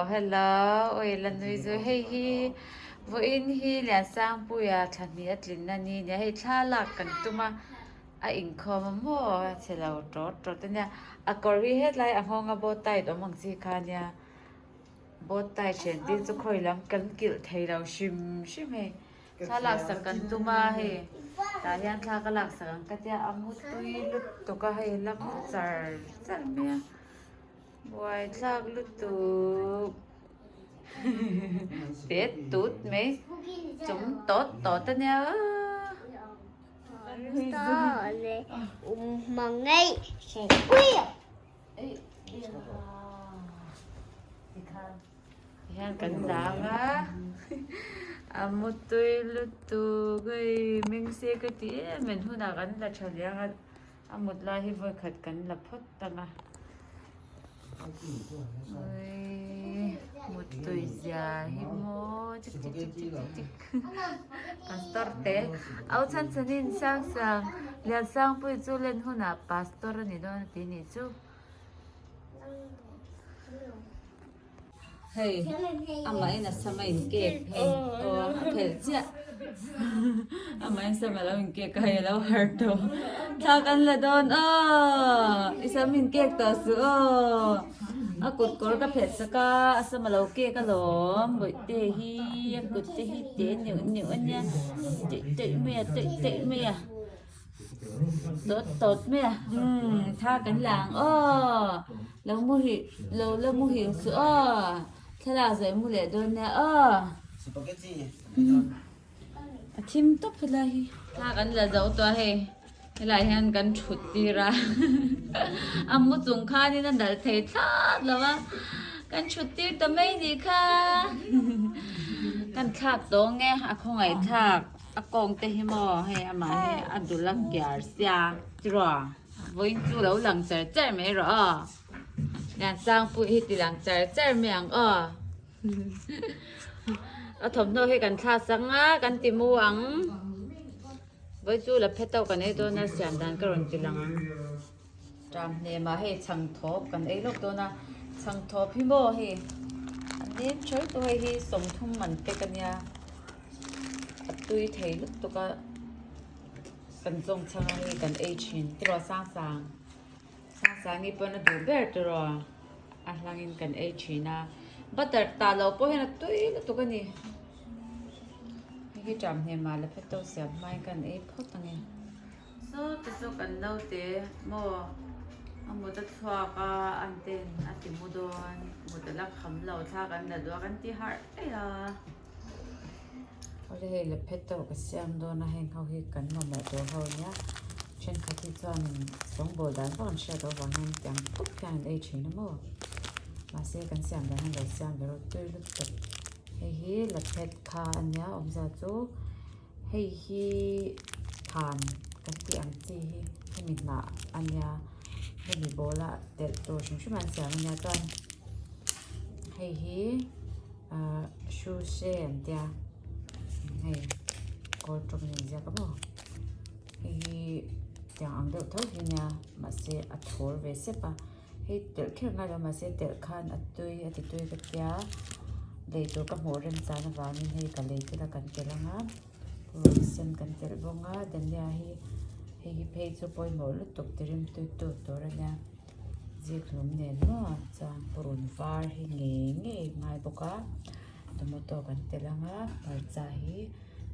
Hello oi la nui zui hei hi vawiin hi Liansangpuia thla hnih a tlinna ni nia hei thla lak kan tum a a inkhawm a maw a chhe lo tawt tawt a nia a kawr hi hetlai a nghawng a bow tie awm ang chi kha nia bow tie hren tir chu khawi lam kan kilh thei lo hrim hrim hei. Thla laksak kan tum a hei tah hian thla ka laksak ang ka tia a mu tui lutuk a hei la mu char char mai a buaithlak lutuk pet tut mai chum tawt tawt a nia Hian kan dang a a mu tui lutuk hei meng se ka ti em em hunah kan la tha leh ang a a mut lai hi vawi khat kan la phawt ang a awii mut tui zia hi maw chik chik chik chik chik chik pastor te au chhan chhanin sang sang Liansangpuii chu len hunah pastor a ni dawn a ti nih chu. Hei amah in a sam a in cake hei aw a phelh chiah amah in sam alo in cake a hei alo har tawh thla kan la dawn aw i sam in cake tawh suh aw a kut kawr ka phelh sak a a sam alo cake alawm bawihte hi a kut te hi te neuh neuh ania teuh teuh mai a teuh teuh mai a. Tawt tawt mai a umm thla kan la ang aw lo mu hi lo la mu hil chu aw thlalak zawih mu leh dawn nia aw a thim tawp helai hi thla kan la zo tawh a hei helaiah hian kan thut tir a a mu chung khanin a dal thei thlawt lo a kan thut tir ta mai nih kha kan thlak tawng e a khawngaih thlak. A kawng te hi maw hei amah hi a dul a kiar sia tiraw vawiin chu lo lang char char mai rawh aw Liansangpuii hi ti lang char char mai ang aw a thawmhnaw hi kan thlak ang a kan ti mu ang vawi chu la phet ho kan ei dawn a siam dan ka rawn ti lang ang ṭam hnemah hei chhang thawp kan ei lawk dawn a chhang thawp hi maw hei a nem ṭha lutuk hei hi 30 man pek a nia. A tui thei lutuk a kan zawng chhang a hei kan ei thin tiraw sang sang sang sang hi pawn a duh ber tiraw a hlangin kan ei thin a butter tah loh pawh hian a tui lutuk a ni hei hi ṭam hnem ah la phet tawk siam hmain kan ei phawt ang e saw te saw kan naute maw a mut a chhuak a an ten a ti mu dawn mut a la kham lo thla kan la duh a kan ti harh daih a. Awle hei la phet tawh ka siam dawn a heng ho hi kan mamawh tur ho ania thenkhat hi chuanin sawngbawl dan vak an hriat loh avang hian tiang phup hian an ei thin a maw mahse kan siam dan hian lo siam ve rawh tui lutuk hei hi la phet kha ania awmzia chu hei hi phan kan tih ang chi hi hemi hnah ania hemi bowl ah telh tur hrim hrim an siam ania chuan hei hi. Ahh shoe an tia hei kawl tawng in ziak a maw hei hi tiang ang deuh tho hi nia mahse a thur ve sep a hei telh kher ngai lo mahse telh khan a tui a ti tui ka tia lei tur ka hmuh rem chan avangin hei ka lei tel a kan telh ang a rawn sen kan telh bawk a dania hi hei hi phei chu pawimawh lutuk ti rim tui tu tur a nia. Zikhlum nen maw chuan purun var hi ngei ngei ngai bawk a tomato kan telh ang a hmarcha hi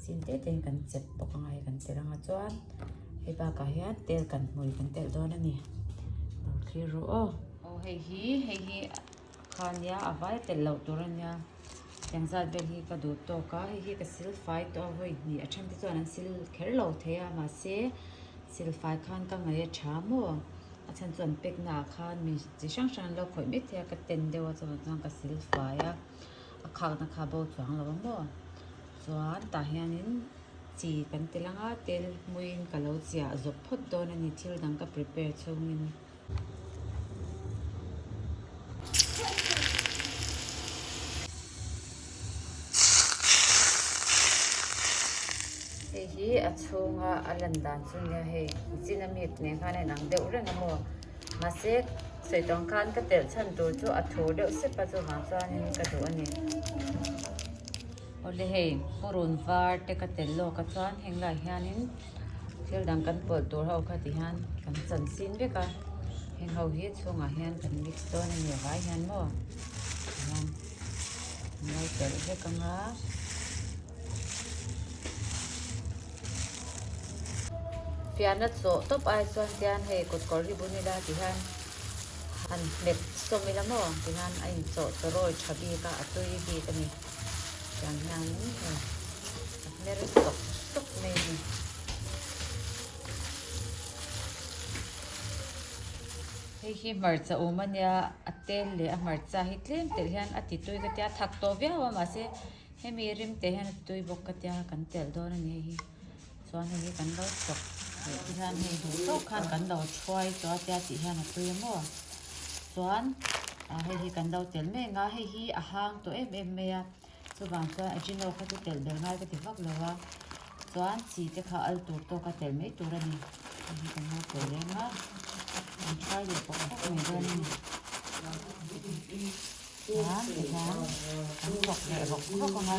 sin te te in kan chep bawk ang a hei kan telh ang a chuan hei bakah hian tel kan hmui kan telh dawn a ni lo thlir ru aw. Aw hei hi hei hi kha nia a vai telh loh tur a nia eng zat vel hi ka duh tawk a hei hi ka sil fai tawh a vawi hnih a then te chuan an sil kher lo thei a mahse sil fai khan ka ngaih a tha maw. A chhan chuan pack na ah khan mi chi hrang hrang an lo khawih mai thei a ka ten deuh a chuvang chuan ka sil fai a a khak na kha bo chuang lo a maw chuan tah hianin chi kan tel ang a tel hmuiin ka lo chiah zawp phawt dawn a ni thil dang ka prepare chhungin. Hei hi a chhunga a lan dan chu nia hei chin a mi nen khan a inang deuh reng a maw. Mahse sawi tawng khan ka telh chhan tur chu a thu deuh sep a chuvang chuanin ka duh a ni. Awle hei purun var te ka telh lawk a chuan heng lai hianin thil dang kan pawlh tur ho kha ti hian kan chan sin vek a heng ho hi chhungah hian kan mix dawn a ni avai hian maw tihian an lo telh vek ang a. Fiahna chawh tawp ai chuan tian hei kut kawr hi bun ila ti hian han hmet sawm ila maw ti hian a inchawh tawrawi tha bik a a tui bik a ni tiang hianin hei a hmer sawk sawk mai a ni. Hei hi hmarcha awm a nia a tel leh a hmarcha hi tlem telh hian a ti tui ka tia a thak tawh viau a mahse Hemi rim te hian a tui bawk ka tia kan telh dawn a ni hei hi chuan hei hi kan lo chawk leh te hian hei duh tawk khan kan lo thuai tawh a tia tih hian a tui a maw chuan ah hei hi kan lo telh mek a hei hi a hang tawh em em mai a chuvang chuan ajino kha chu telh ber ngai ka ti vak lo a chuan chi te kha al tur tawk a telh mai tur a ni hei hi kan lo telh reng a kan thuai leh pawk pawk mai dawn a ni. Chuan tihian kan chawk leh rawk rawk ang a,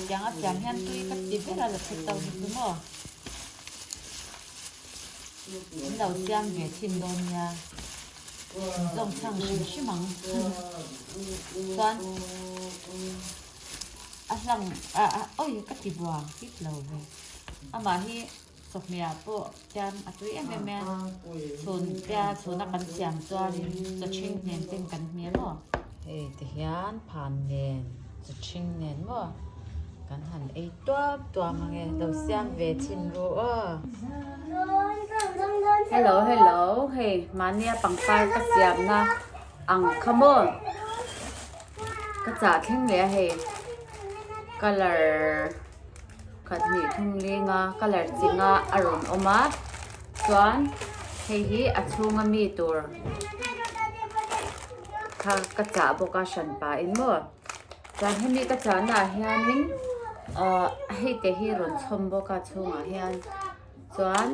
tiang a siam hian tui ka ti ber a la chhe to hi chu maw in lo siam ve thin dawn nia in zawng chhang hrim hrim ang chuan a hlang a a awi ka ti buang hit lo ve amah hi. Chawhmehah pawh hian a tui em em a, chhun tia chhuna kan siam chuanin chawchhing nen ten kan hmel maw. Hei ti hian phan nen chawchhing nen maw kan han ei tuam tuam ang e, lo siam ve chhin ru aw. Hello hello hei mahnia pangpar ka siamna ang kha maw ka chah thleng leh a hei colour. Khat hnih thum linga colour chi nga a rawn awm a chuan hei hi a chhunga mi tur kha ka chah bawk a hran pahin maw chuan hemi ka chahna ah hianin ahh hei te hi rawn chhawm bawk a chhungah hian chuan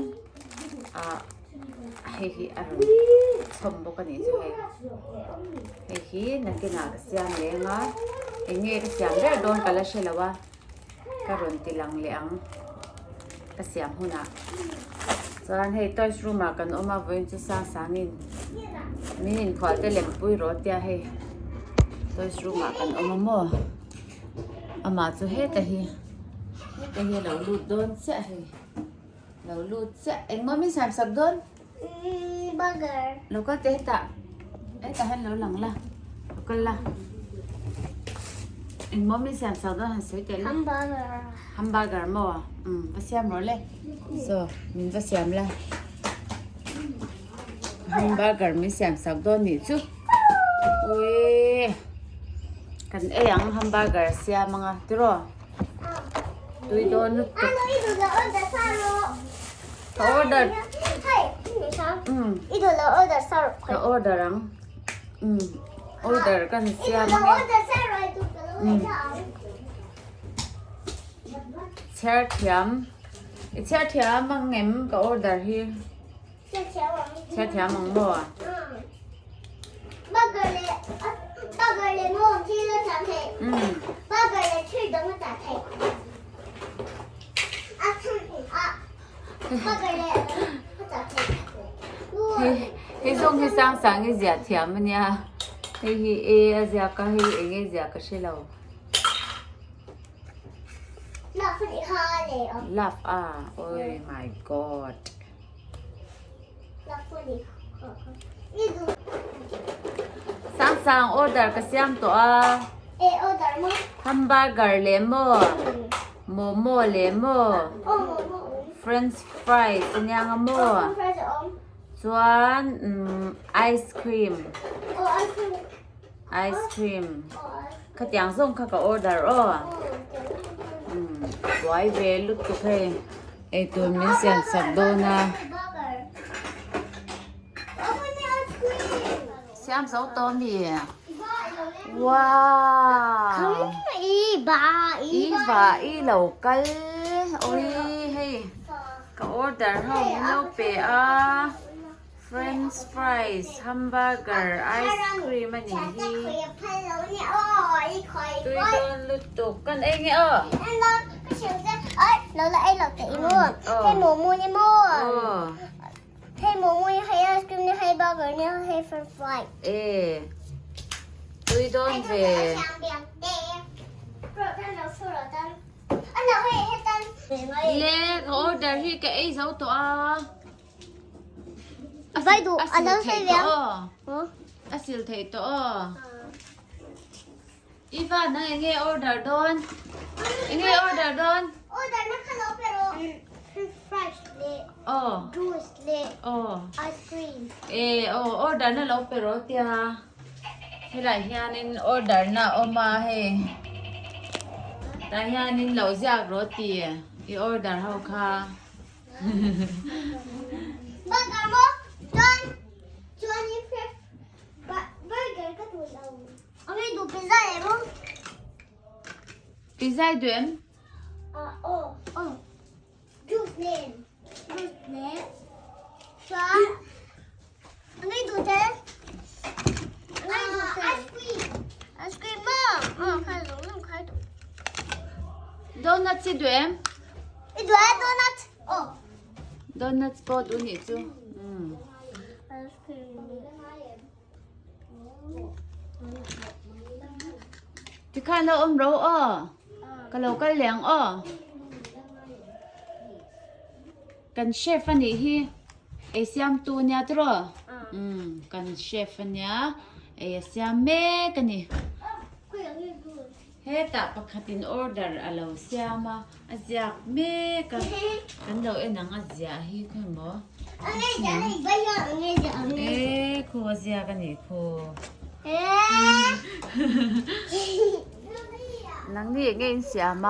ah hei hi a rawn chhawm bawk a nih chu hei hei hi nakinah ka siam leh ang a eng nge ka siam ber dawn ka la hre lo a. Ka rawn ti lang leh ang ka siam hunah chuan hei toys room ah kan awm a vawiin chu sang sangin min inkhual te lem pui rawh tia hei toys room ah kan awm a maw amah chu heta hi heta hi a lo lut dawn chiah hei lo lut chiah engmaw min siam sak dawn lo kal teh hetah hetah hian lo lang la lo kal la engmaw min siam sak dawn han sawi teh la hamburger hamburger maw um va siam rawh le saw min va siam la hamburger min siam sak dawn nih chu ui kan ei ang hamburger siam anga tiraw tui dawn lutuk Ka order. Ka order ang. Order kan siam ang e. Chhiar thiam. I chhiar thiam ang em ka order hi. Chhiar thiam ang maw? Hei zawng hi sang sang i ziah thiam a nia hei hi e a ziak a hei eng nge ziah ka hre lo love a oi my god Sang sang order ka siam tawh a hamburger leh maw momo leh maw french fries a nia nga maw chuan ice cream ice cream khatiang zawng kha ka order aw buai ve lutuk hei. Eitur min siam sak dawn a. Siam zo tawh a mi? Wow! I va i lo kal. Oi hei ka order ho min lo pe a. French fries, hamburger, ice cream a nih hi. Tui dawn lutuk kan ei nge aw. E tui dawn ve. Le ka order hi ka ei zo tawh a. Vai duh a lo sawi ve ang. A sil theih tawh aw. Ivan nang enge order dawn? Enge order dawn? Order na kha lo pe rawh. French fries leh juice leh ice cream. E aw order na lo pe rawh tia. Helai hianin order na a awm a hei. Tah hianin lo ziak rawh ti i order ho kha. Burger maw? Chuan chuan i french burger ka duh lo. A ngei duh pizza leh maw? Pizza i duh em? Ah aw aw. Juice nen juice nen chuan a ngei duh tel a ngei duh tel ice cream ice cream maw? Aw kha zawng zawng kha i duh. Donuts i duh em? I duh a donut aw. Donuts pawh duh nih chu. Ice cream. Tikhan lo awm ro aw. Ka lo kal leh ang aw. Kan chef a nih hi ei siamtu nia tiraw? Umm kan chef a nia ei a siam mek a ni. Hetah pakhatin order a lo siam a, a ziak mek a, kan lo en ang a ziah hi khawi maw? E khu a ziak a nih khu. Nangni eng nge in siam a?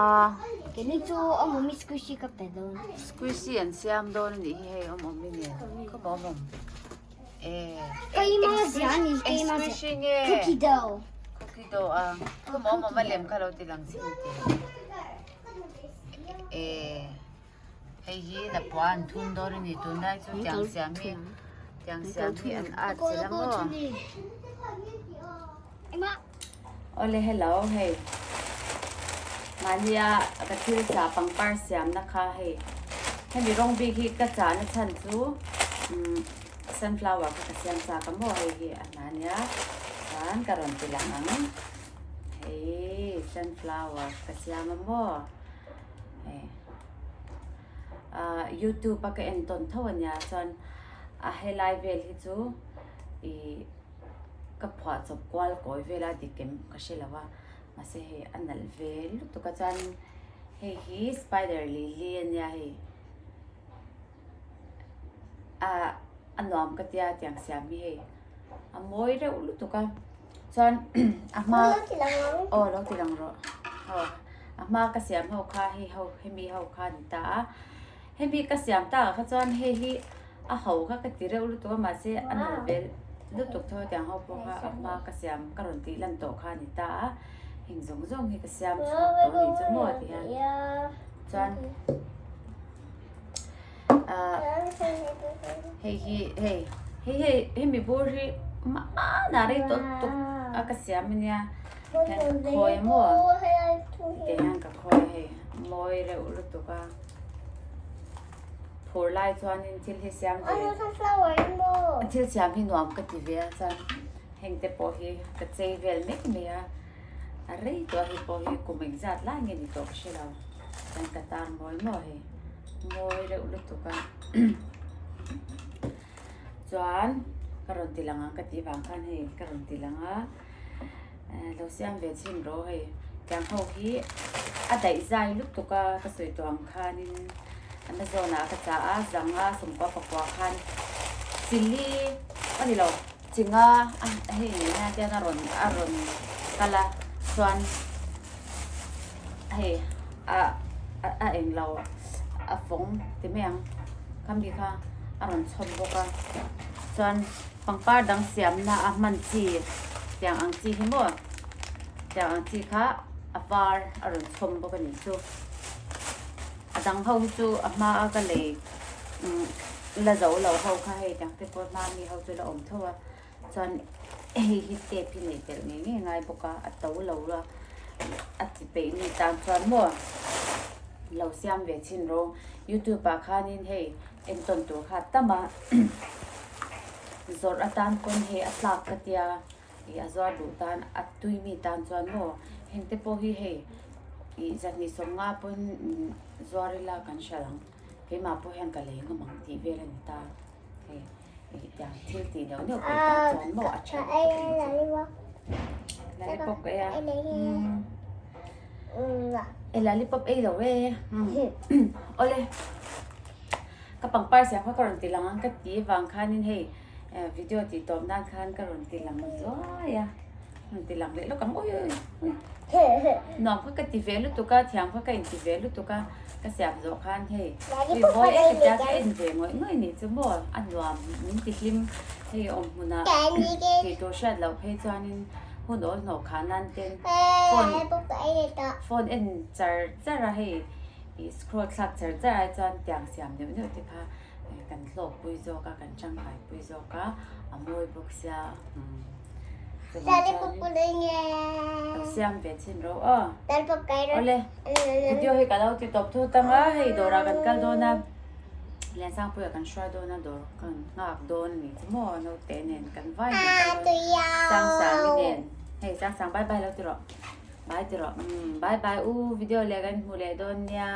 Keini chu awm awm i squishy ka pe dawn. Squishy an siam dawn a nih hi hei awm awm i nen khaw maw awm awm. Keima zia a ni keima zia cookie dough. Cookie dough a khaw maw awm awm a lem kha lo ti lang chin teh. E hei hi lapua an thun dawn a ni tunlai chu tiang siam hi tiang siam hi an at chilh a maw. Awle hello hei mahnia ka thil chah pangpar siamna kha hei hemi rawng bik hi ka chahna chhan chu umm sunflower kha ka siam chak a maw hei hi a hna ania chuan ka rawn ti lang ang hei sunflower ka siam a maw hei ah youtube a ka en tawn tho ania chuan a helai vel hi chu ih. Ka phuah chawp kual kawi vel a dik em ka hre lo a mahse hei a nalh ve lutuk a chuan hei hi spider lily a nia hei ah a nuam ka tia tiang siam hi hei a mawi reuh lutuk a chuan a hma aw lo ti lang rawh aw a hma ka siam ho kha hei ho hemi ho kha a ni ta a hemi ka siam takah kha chuan hei hi. A ho kha ka ti reuh lutuk a mahse a nalh ve lutuk tho tiang ho pawh kha a hma ka siam ka rawn tih lan tawh kha a ni ta a heng zawng zawng hi ka siam chhuak tawh a nih chu maw ti hian chuan ah hei hi hei hei hei hemi bur hi hmanah rei tawh lutuk a ka siam a nia hian ka khawi a maw tih hian ka khawi a hei mawi reuh lutuk a. Phur lai chuanin thil hi siam ve thil siam hi nuam ka ti ve a chuan heng te pawh hi ka chei vel mek mai a a rei tawh a hei pawh hi kum engzat lai nge ni tawh ka hre lo chuan ka tar mawi maw hei mawi reuh lutuk a chuan ka rawn ti lang ang ka tih vang khan hei ka rawn ti lang a. Lo siam ve chhin rawh hei tiang ho hi a daih zai lutuk a ka sawi tawh ang khanin Amazon ah ka chah a zanga sawmkua pakua khan chilli a ni lo chinga a hei nei hian tian a rawn a rawn kal a chuan hei a a eng lo a fawng ti mai ang khami kha a rawn chhawm bawk a chuan. Pangpar dang siamna a hman chi tiang ang chi hi maw tiang ang chi kha a var a rawn chhawm bawk a nih chu a dang ho hi chu a hma a ka lei umm. la zo lo ho kha hei tiang te pawh hma mi ho chu la awm tho a chuan hei hi tape hi neih telh ngei ngei ngai bawk a a to lo a a ti peih mi tan chuan maw lo siam ve chhin rawh youtube ah khanin hei entawn tur kha a tam a zawrh atan pawn hei a tlak ka tia ih a zuar duh tan a tui mi tan chuan maw heng te pawh hi hei ih zahnih sawmnga pawn zuar ila kan hria ang. Keimah pawh hian ka lei ngam ang tih vel a ni ta. Hei tiang thil tih neuh neuh peih tan chuan maw a tha lutuk ang chu. Lollipop ka ei a. E lollipop ei lo e. Awle ka pangpar siam kha ka rawn ti lang ang ka ti vang khanin hei video tih tawp nan khan ka rawn ti lang zuai a. Rawn ti lang leh lawk ang ui ui ui. Nuam kha ka ti ve lutuk a, thiam kha ka inti ve lutuk a, ka siam zawh khan hei ui mawi em em tia ka en ve ngawih ngawih nih chu maw a nuam min ti hlim hei awm hmunah tih tur hriat loh phei chuanin hun awl hnawh khah nan ten phone phone en char char a hei ih scroll thlak char char ai chuan tiang siam neuh neuh te kha kan hlawk pui zawk a kan tangkai pui zawk a a mawi bawk sia umm Ka siam ve chin ro aw. Awle video hi ka lo ti tawp thut ang a hei dawrah kan kal dawn a Liansangpuia kan hruai dawn a dawr kan nghak dawn a ni chu maw naute nen kan vai nen kal dawn Sangsangi nen hei Sangsang bye bye lo ti rawh bye ti rawh umm bye bye u video leh kan hmu leh dawn nia.